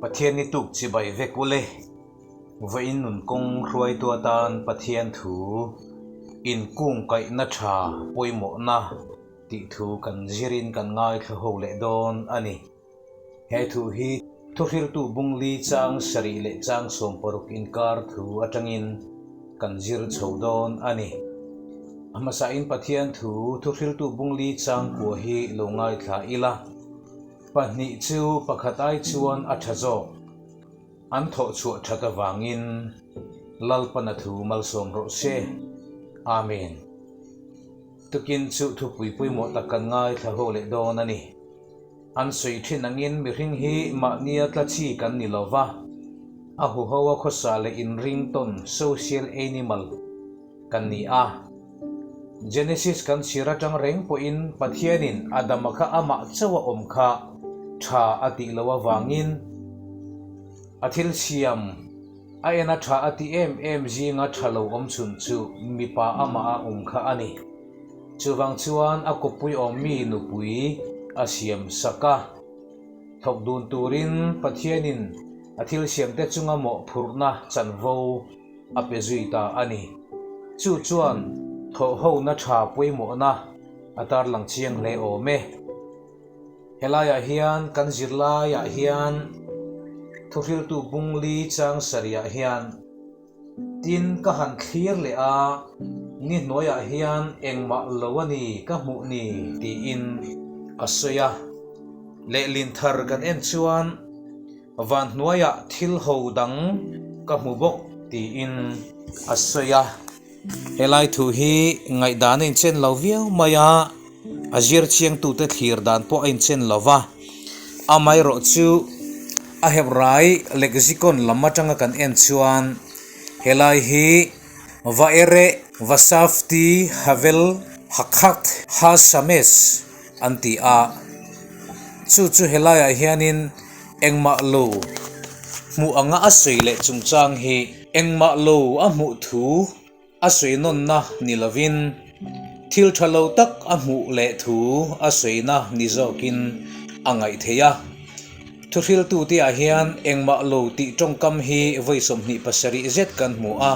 Pathian ni tuk chibai vek ule. Vawiin nun kawng hruaitu atan Pathian thu inkungkaihna tha pawimawhna tih thu kan zirin kan ngaithla ho leh dawn a ni. He thu hi thuhriltu bungli chang sarih leh chang 16 inkar thu atangin kan zir chho dawn a ni. A hmasain Pathian thu thuhriltu bungli chang kua hi lo ngaithla ila, pahnih chu pakhat ai chuan a tha zawk. An thawh chhuah that avangin Lalpana thu malsawm rawh se. Amen. Tukin chu thupui pawimawh tak kan ngaithla ho leh dawn a ni. An sawi thin angin mihring hi mahnia tla chi kan ni lo va, a huho a khawsa leh inring tawn, social animal, kan ni a. Genesis kan chhir atang reng pawhin Pathianin Adama kha amah chauh a awm kha tha a tih loh avangin a thil siam a en a tha a ti em em zinga tha lo awm chhun chu mipa amah a awm kha a ni. Chuvang chuan a kawppui awmmi nupui a siam sak a. Thawk dun turin Pathianin a thil siamte chunga mawhphurhna chanvo a pe zui ta a ni. Chu chuan thawhhona tha pawimawhna a tarlang chiang hle awm e. Helaiah hian kan zirlaiah hian thuhriltu bungli chang sarihah hian, Tin, ka han thlir leh a, ni hnuaiah hian engmah lo a ni ka hmuh ni tiin a sawi a. Lehlin thar kan en chuan van hnuaiah thil ho dang ka hmu bawk tiin a sawi a. Helai thu hi ngaihdan a inchen lo viau mai a, a zir chiangtute thlir dan pawh a inchen lo va. Amaherawh chu a Hebrai lexicon lam atanga kan en chuan helai hi Vaere Vasafti Havel Hakhat Hasames an ti a, chu chu helaiah hianin engmah lo hmuh anga a sawi leh chungchang hi engmah lo a hmuh thu a sawi nawnna ni lovin thil tha lo tak a hmuh leh thu a sawina ni zawkin a ngaih theih a. Thuhriltute ah hian engmah lo tih tawngkam hi vawi 27 zet kan hmu a.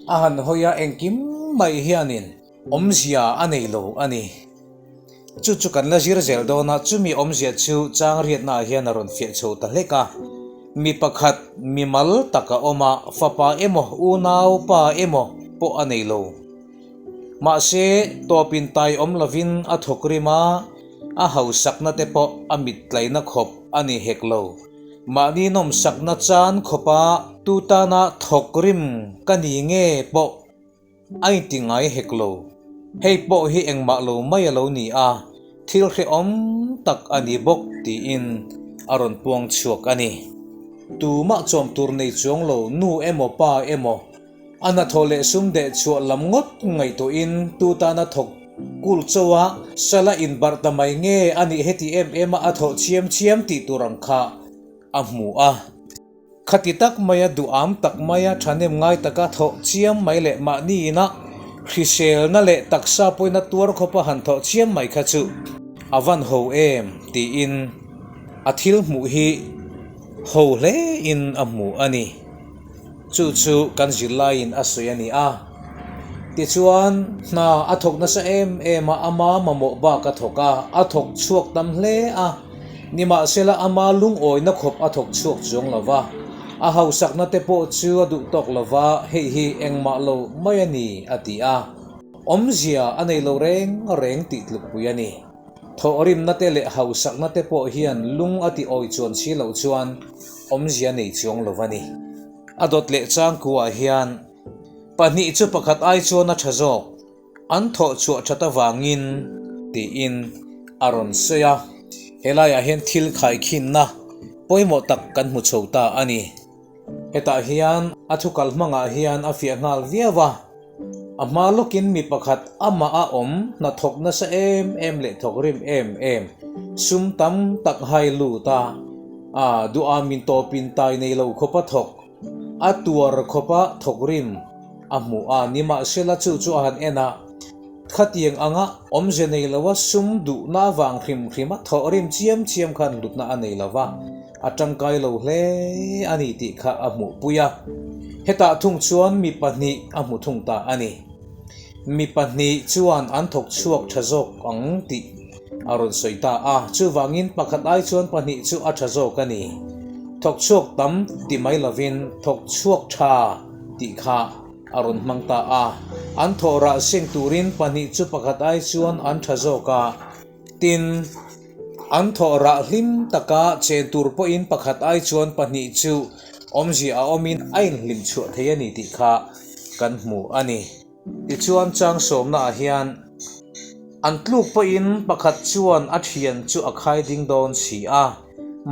A han hawi a engkim mai hianin awmzia a nei lo a ni. Chu chu kan la zir zel dawn a, chumi awmzia chu chang riatnaah hian a rawn fiah chho ta hlek a. Mi pakhat mimal tak a awm a, fapa emaw unau pa emaw pawh a nei lo. Mahse, tawpin tai awm lovin a thawk rim a, a hausakna te pawh a mit tlaina khawp a ni hek lo. Mahni nawmsakna chan khawpa tu tana thawk rim ka ni nge pawh A inti ngai hek lo. Hei pawh hi engmah lo mai a lo ni a, thil hrehawm tak a ni bawk tiin a rawn puang chhuak a ni. Tumah chawm tur nei chuang lo nu emaw pa emaw a hnathawh leh sum deh chhuah lam ngawt ngaihtuahin tu tana thawk kul chauh a sala inbarh ta mai nge a nih heti em em a a thawh chiam chiam tih tur ang kha a hmu a. Khati tak maia duham tak maia thahnem ngai taka thawh chiam mai leh mahni ina hriselna leh taksa pawina tuar khawpa han thawh chiam mai kha chu a van ho em tiin a thil hmuh hi ho hle in a hmu a ni. Chu chu kan zirlaiin a sawi a ni a. Tichuan hna a thawk nasa em em a, ama mamawh bak a thawk a, a thawk chhuak tam hle a. Nimahsela ama lungawina khawp a thawk chhuak chuang lo va, a hausakna te pawh chu a duh tawk lo va, hei hi engmah lo mai a ni, a ti a. Awmzia a nei lo reng reng tih tlukpui a ni. Thawhrimna te leh hausakna te pawh hian lung a ti awi chuan si loh chuan awmzia nei chuang lo va ni. A dawt leh changkuah hian pahnih chu pakhat ai chuan a tha zawk. An thawh chhuah that avangin tiin a rawn sawi a, helaiah hian thil khaikhinna pawimawh tak kan hmu chho ta a ni. Hetah hian a thu kal hmangah hian a fiah nghal viau a, a hma lawkin mi pakhat amah a awm hnathawk nasa em em leh thawk rim em em sum tam tak hai lut a, a duham in tawpin tai nei lo khawpa thawk A tuar khawpa thawk rim a hmuh a, nimahsela chu chu a han en a, khatiang anga awmze nei loa sum duhna avang hrim hrima thawh rim chiam chiam khan hlutna a nei lo va. a tangkai lo hle a ni tih kha a hmuhpui a. Hetah thung chuan mi pahnih a hmu thung ta a ni. Mi pahnih chuan an thawk chhuak tha zawk ang tih a rawn sawi ta a, chuvangin pakhat ai chuan pahnih chu a tha zawk a ni. Thawk chhuak tam ti mai lovin thawk chhuak tha tih kha a rawn hmang ta a. An thawh rah seng turin pahnih chu pakhat ai chuan an tha zawk a, tin, an thawh rah hlim taka chen tur pawhin pakhat ai chuan pahnih chu awmzia a awmin a inhlim chhuah thei a ni tih kha kan hmu a ni. Tichuan chang sawmnaah hian an tluk pawhin pakhat chuan a thian chu a khai ding dawn si a,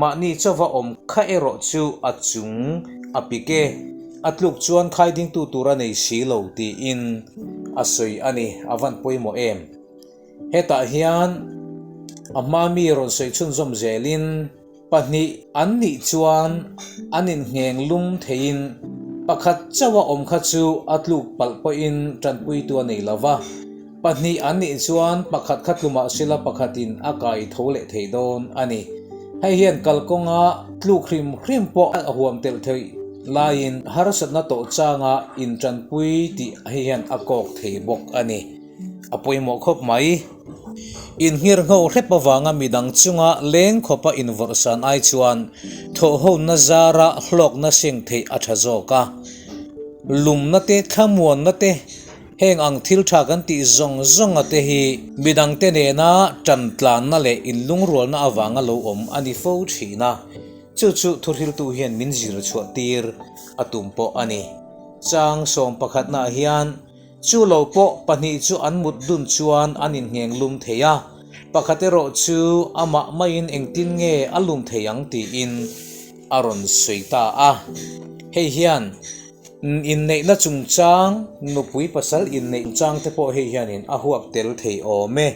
mahni chauva awm kha erawh chu a chung a pik e, a tluk chuan khai dingtu tur a nei si lo tiin a sawi a ni, a van pawimawh em? Hetah hian a hma mi rawn sawi chhunzawm zelin pahnih an nih chuan an inngheng lum theiin pakhat chauha awm kha chu a tluk palh pawhin tanpuitu a nei lo va, pahnih an nih chuan pakhat kha tlu mah sela pakhatin a kai tho leh thei dawn a ni. Hei hian kalkawnga tluk hrim hrim pawh a huam telh theih laiin harsatna tawh changa intanpui tih hei hian a kawk thei bawk a ni. A pawimawh khawp mai. Inngirngho hrep avanga midang chunga leng khawpa invawrhsan ai chuan thawhhona zara hlawkna seng theih a tha zawk a. Lumna te, thlamuanna te, heng ang thil tha kan tih zawng zawnga te hi midangte nena tantlanna leh inlungrualna avanga lo awm a ni fo thin a. Chu chu thuhriltu hian min zir chhuah tir a tum pawh a ni. Chang sawm pakhatnaah hian. Chu lo pawh pahnih chu an mut dun chuan an inngheng lum thei a, pakhat erawh chu amah maiin engtin nge a lum thei ang tiin a rawn sawi ta a. Hei hian inneihna chungchang, nupui pasal inneih chungchang te pawh hei hianin a huap tel thei awm e.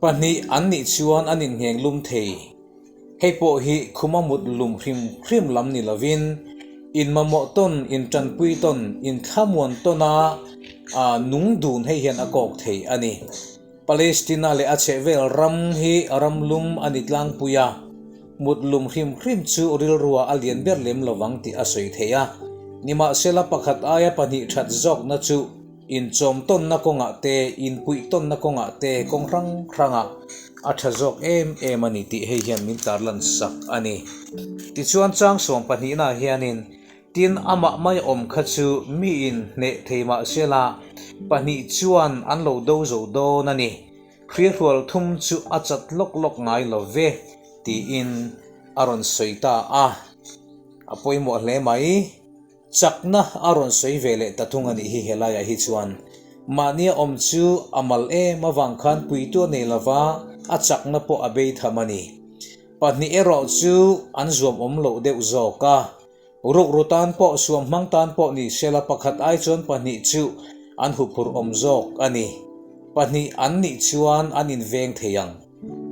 Pahnih an nih chuan an inngheng lum thei. Hei pawh hi khuma mut lum hrim hrim lam ni lovin, inmamawh tawn, intanpui tawn, inthlamuan tawna nung dun hei hian a kawk thei a ni. Palestina leh a chhehvel ram hi ram lum a ni tlangpui a, mut lum hrim hrim chu rilrua a lian ber lem lovang tih a sawi thei a. Nimahsela pakhat aia pahnih that zawkna chu Inchawm tawnna kawngah te, inpuih tawnna kawngah te kawng hrang hrangah a tha zawk em em a ni tih hei hian min tarlan sak a ni. Tichuan chang sawm pahnihnaah hianin tin amah mai awm kha chu miin hneh thei mah sela pahnih chuan an lo do zo dawn a ni. Hriahrual thum chu a chat lawk lawk ngai lo ve tiin a rawn sawi ta a, a pawimawh hle mai. Chakna a rawn sawi ve leh ta thung a nih hi helaiah hi chuan. Mahnia awm chu a mal em avang khan puitu a nei lova, a chakna pawh a bei tham a ni. Pahnih erawh chu an zuam awm loh deuh zawk a. Rukru tan pawh suam hmang tan pawh ni sela pakhat ai chuan pahnih chu an huphurh awm zawk a ni. Pahnih an nih chuan an inveng thei ang.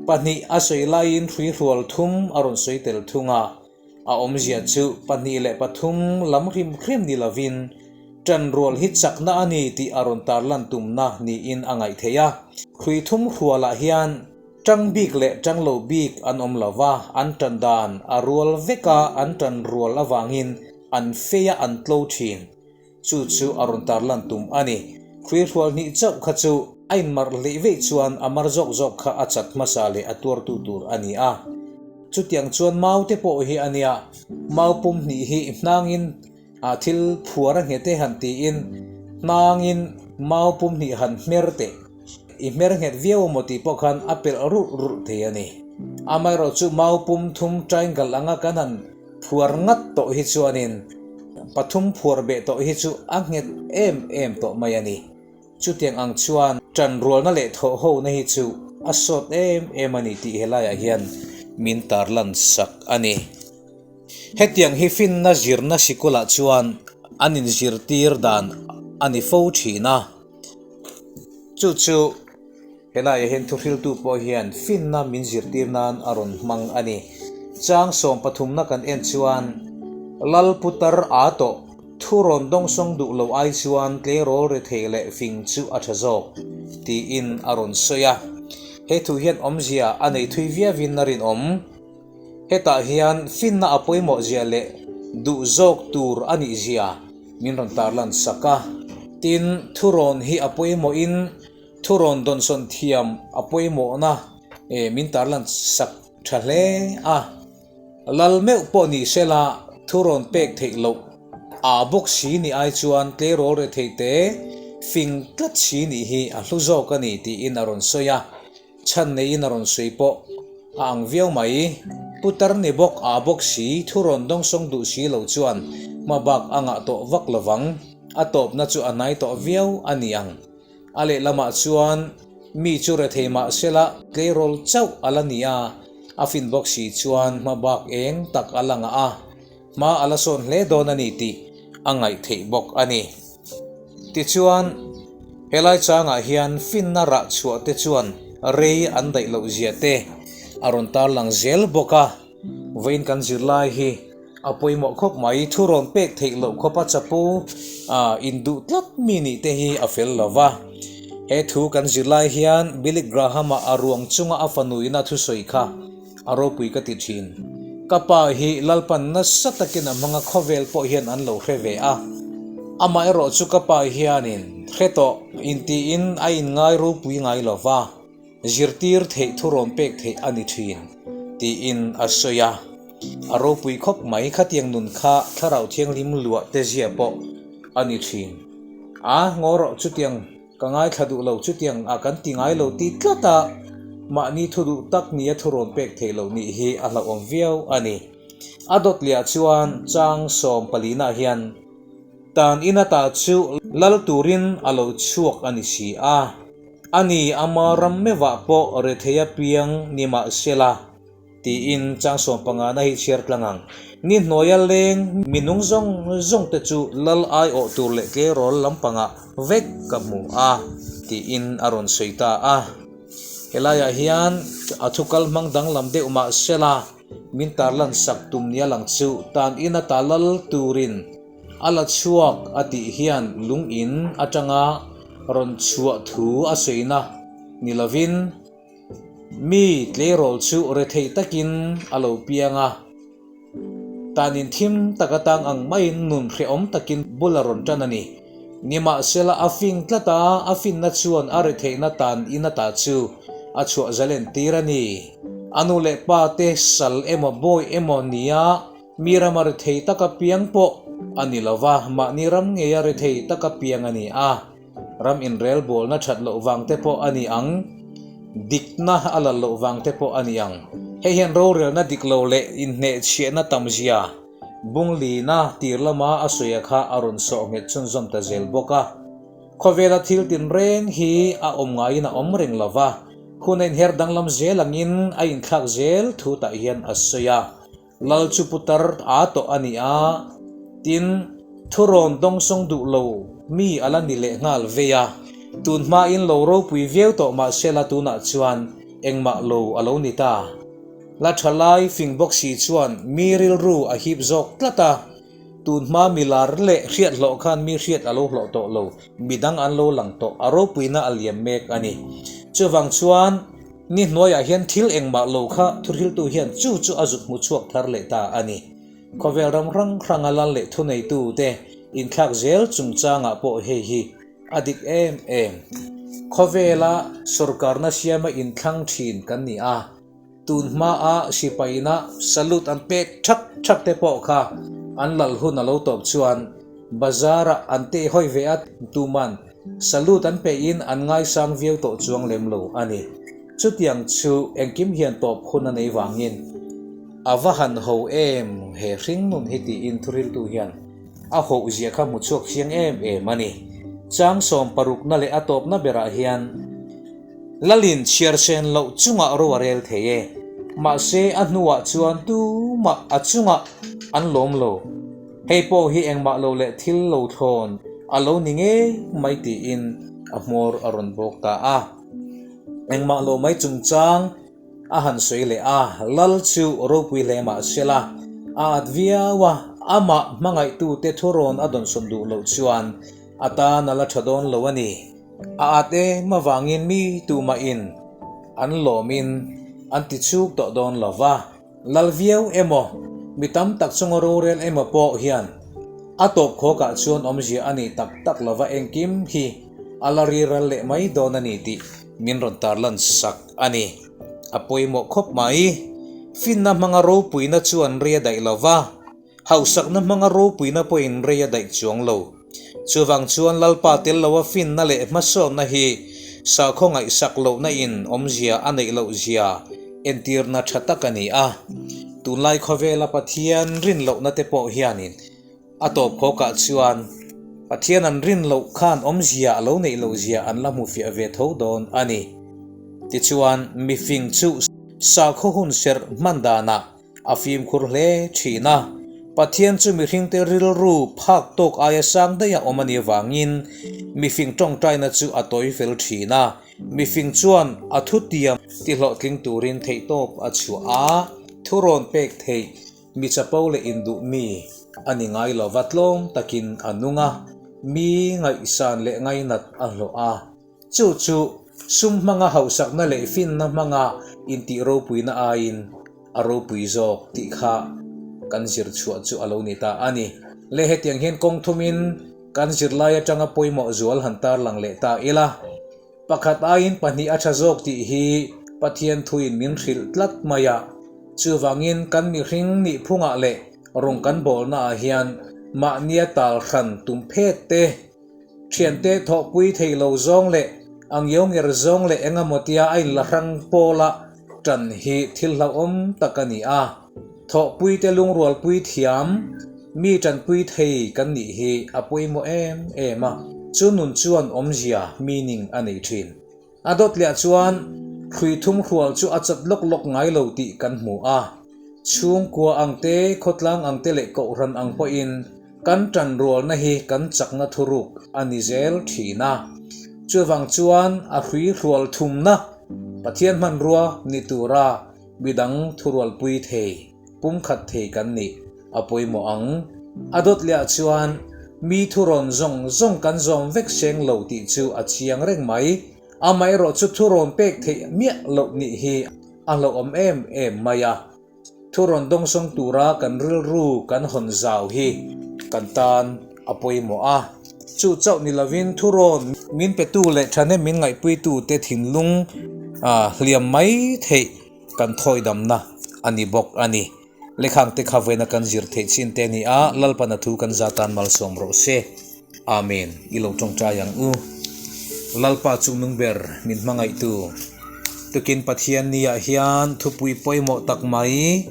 Pahnih a sawi laiin hruihrual thum a rawn sawi tel thung a. A awmzia chu pahnih leh pathum lam hrim hrim ni lovin ṭanrual hi chakna a ni tih a rawn tarlan tumna niin a ngaih theih a. Hrui thum hrualah hian ṭang bik leh ṭang lo bik an awm lo va, an ṭan dan a rual vek a, an ṭan rual avangin an fei a an tlo ṭhin. Chu chu a rawn tarlan tum a ni. Hrui hrual hnih chauh kha chu a inmarh hleih veih chuan a mar zawk zawk kha a chat hmasa leh a tuartu tur a ni a. Chutiang chuan mau te pawh hi a nia, mau pum hnih hi hnangin thil phuar a nghet e han tiin hnangin mau pum hnih han hmer teh. I hmer nghet viau emaw tih pawh khan a pelh rulh rulh thei a ni. Amaherawhchu mau pum thum triangle anga kan han Phuar ngat tawh hi chuanin pathum phuar beh tawh hi chu a nghet em em tawh mai a ni. Chutiang ang chuan ṭanrualna leh thawhhona hi chu a sawt em em a ni tih helaiah hian min tarlan sak a ni. Hetiang hi finna zirna sikulah chuan an inzirtir dan a ni fo thin a, chu chu. Helaiah hian thuhriltu pawh hian finna min zirtir nan a rawn hmang a ni. Chang sawm pathumna kan en chuan Lal putar aa tawh thu rawn dawngsawng duh lo ai chuan tleirawl rethei leh fing chu a tha zawk tiin a rawn sawi a. He thu hian awmzia a nei thui viauin a rinawm. Hetah hian finna a pawimawh zia leh duh zawk tur a nih zia min rawn tarlan sak a. Tin, thurawn hi a pawimawhin thurawn dawnsawn thiam a pawimawhna min tarlan sak tha hle a. Lal meuh pawh ni sela thurawn pek theih loh a bawk si nih ai chuan tleirawl rethei te fing tlat si nih hi a hlu zawk a ni tiin a rawn sawi a. Chhan neiin a rawn sawi pawh a ang viau mai. Putar ni bawk a bawk si thurawn dawngsawng duh si lo chuan hma bak a ngah tawh vak lovang. A tawpna chu a hnai tawh viau a ni ang. A lehlamah chuan mi chu rethei mah sela tleirawl chauh a la ni a, a fin bawk si chuan hma bak eng tak a la ngah a, hma a la sawn hle dawn a ni tih a ngaih theih bawk a ni. Tichuan, helai changah hian finna rah chhuah te chuan rei an daih loh zia te a rawn tarlang zel bawk a. Vawiin kan zirlai hi a pawimawh khawp mai, thu rawn pek theih loh khawpa chapo a induh tlat mi nih te hi a fel lo va. He thu kan zirlai hian Billy Graham-a a ruang chunga a fanuina thusawi kha a ropui ka ti thin. Ka pa hi Lalpan nasa takin a hmanga khawvel pawh hian an lo hre ve a. Amaherawh chu ka pa hianin hre tawh intiin a inngai ropui ngai lo va. Zirtir theih thurawn pek theih a ni thin, tiin a sawi a. A ropui khawp mai, khatiang nun kha Thlarau Thianghlim luah te zia pawh a ni thin. A, ngaw rawh, chutiang ka ngaithla duh lo, chutiang a kan ti ngai lo ti tlat a, mahni thu duh tak nia thurawn pek theih loh nih hi a hlauhawm viau a ni. A dawt liah chuan chang sawm palina hian tan in ata chu lal turin a lo chhuak a ni si a. A ni, ama ram meuhah pawh rethei a piang ni mah sela, tiin chang 15na hi chhiar tlang ang. Ni hnuaia leng mi nung zawng zawng te chu lal aiawh tur leh tleirawl lampangah vek ka hmu a, tiin a rawn sawi ta a. Helaiah hian a thu kal hmang danglam deuh mah sela, min tarlan sak tum nia lang chu tan ina ta lal turin A la chhuak a tih hian lung in atanga rawn chhuah thu a sawina ni lovin mi tleirawl chu rethei takin a lo piang a, tan in thim tak atang ang maiin nun hrehawm takin bul a rawn tan a ni. Nimahsela a fing tlat a, a finna chuan a retheihna tan in ata chu a chhuah zalen tir a ni. A nu leh pa te sal emaw bawi emaw nia Mi rama rethei taka piang pawh a ni lo va, mahni ram ngeia rethei taka piang a ni a. Ram inrelbawlna that loh vang te pawh a ni ang, dikna a lal loh vang te pawh a ni ang. Hei hian rorelna dik lo leh inhnehchhiahna tamzia bunglina tir lama a sawi a kha a rawn sawh nghet chhunzawm ta zel bawk a. Khawvela thil tinreng hi a awm ngaiin a awm reng lo va, hun a inher danglam zel angin a inthlak zel thu tah hian a sawi a. Lal chu putar a tawh a ni a, tin, thurawn dawngsawng duh lo mi a la ni leh nghal vei a. Tun hmain lo ropui viau tawh mah sela tunah chuan engmah lo a lo ni ta. La tha lai fing bawk si chuan mi rilru a hip zawk tlat a, tun hma mi lar leh hriat hlawh khan mi hriat a lo hlawh tawh lo, midang an lo lang tawh, a ropuina a liam mek a ni. Chuvang chuan. Ni hnuaiah hian thil engmah lo kha thuhriltu hian chu chu a zuk hmu chhuak thar leh ta a ni. Khawvel ram hrang hranga lal leh thuneitute inthlak zel chungchangah pawh hei hi a dik em em. Khawvela sawrkarna siama inthlang thin kan ni a, tun hmaa sipaina salute an pek thak thak te pawh kha an lal hun a lo tawp chuan bazar-ah an teihawi ve a, tuman Salute an peihin an ngaisang viau tawh chuang lem lo a ni. Chutiang chu engkim hian tawp hun a nei vangin a va han ho em he hring nun hi tiin thuriltu hian a hoh zia kha hmu chhuak chiang em em a ni. Chang sawm parukna leh a tawpna berah hian Lalin chhiar sen loh chungah ro a rel thei e. Mahse a hnuah chuan tumah a chungah an lawm lo. Hei pawh hi engmah lo leh thil lo thlawn a lo ni ngei mai tiin a hmawr a rawn bawk ta a. Engmah lo mai chungchang a han sawi leh a, Lal chu ropui hle mah sela a at viau a, amah hmangaihtute thurawn a dawnsawn duh loh chuan a tan a la tha dawn lo a ni. A at em avangin mi tumahin an lawmin an ti chuk tawh dawn lo va. Lal viau emaw, mi tam tak chunga rorel emaw pawh hian a tawp khawkah chuan awmzia a nih tak tak lova engkim hi a la riral leh mai dawn a ni tih min rawn tarlan sak a ni. A pawimawh khawp mai. Finna hmanga ropuina chuan rei a daih lova, Hausakna hmanga ropuina pawhin rei a daih chuang lo. Chuvang chuan Lalpa tel loa finna leh hmasawnna hi sakhaw ngaihsak lohna in awmzia a neih loh zia entirna tha tak a ni a. Tunlai khawvela Pathian rin lohna te pawh hianin a tawp khawkah chuan Pathian an rin loh khan awmzia a lo neih loh zia an la hmufiah ve tho dawn a ni. Tichuan mifing chu sakhaw hun serh hman danah A fimkhur hle thin a, Pathian chu mihringte rilru phak tawk aia sang daih a awm a nih avangin mifing tawngtaina chu a tawi fel thin a, mifing chuan a thutiam tihlawhtling turin theihtawp a chhuah a, thurawn pek theih mi chapo leh induh mi a ni ngai lova tlawm takin a nung a, mi ngaihsan leh ngainat a hlawh a. Chu chu sum hmanga hausakna leh finna hmanga intih ropuina aiin a ropui zawk tih kha kan zir chhuah chu a lo ni ta a ni. Le hetiang hian kawng thumin kan zirlai atanga pawimawh zual han tarlang leh ta ila. Pakhat aiin pahnih a tha zawk tih hi Pathian thuin min hrilh tlat mai a. Chuvangin kan mihring nihphungah leh rawng kan bawlnaah hian mahnia tal hran tum phet te, Thiante thawhpui thei lo zawng leh a ngiau-nger zawng leh eng emaw tia a inla hrang pawla tan hi thil hlauhawm tak a ni a. Thawhpuite lungrualpui thiam, mi tanpui thei kan nih hi a pawimawh em em a, chu nun chuan awmzia, meaning, a nei thin. A dawt leh chuan hrui thum hrual chu a chat lawk lawk ngai lo tih kan hmu a. Chhungkua ang te, khawtlang ang te leh kohhran ang pawhin kan tanrualna hi kan chakna thuruk a ni zel thin a. Chuvang chuan a hrui hrual thumna Pathian hmanrua ni tura midang thurualpui thei, pumkhat thei kan nih a pawimawh ang. A dawt leh chuan mi thurawn zawng zawng kan zawm vek seng lo tih chu a chiang reng mai. Amaherawh chu thurawn pek theih miah loh nih hi a hlauhawm em em mai a. Thurawn dawngsawng tura kan rilru kan hawn zau hi kan tan a pawimawh a. Chu chauh ni lovin thurawn min petu leh thahnem min ngaihpuitute thinlung hliam mai theih kan thawidamna a ni bawk a ni. Lekhangte kha vawiina kan zir theih chin te a ni a, Lalpana thu kan za tan malsawm rawh se. Amen. I lo tawngtai ang u. Lalpa chu nung ber min hmangaihtu. Tukin Pathian niah hian thupui pawimawh tak mai,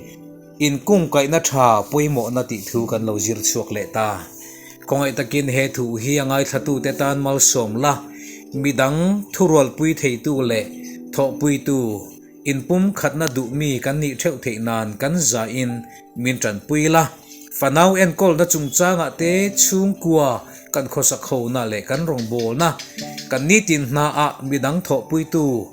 inkungkaihna tha pawimawhna tih thu kan lo zir chhuak leh ta. Khawngaih takin he thu hi a ngaithlatute tan malsawm la, midang thurualpui theitu leh thawhpuitu, Inpumkhatna duhmi kan nih theuh theih nan kan zahin min tanpui la. Fanau enkawlna chungchangah te chhungkua kan khawsak hona leh kan rawngbawlna kan nitin hnaah midang thawhpuitu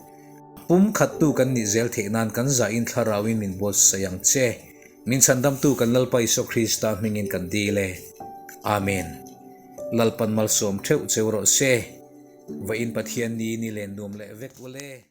pumkhattu kan nih zel theih nan kan zahin thlarauin min buatsaih ang che. Min chhandamtu kan Lalpa Isua Krista hmingin kan dil e. Amen. Lalpan malsawm theuh cheu rawh se. Vawiin Pathian ni ni len nuam leh vek ule.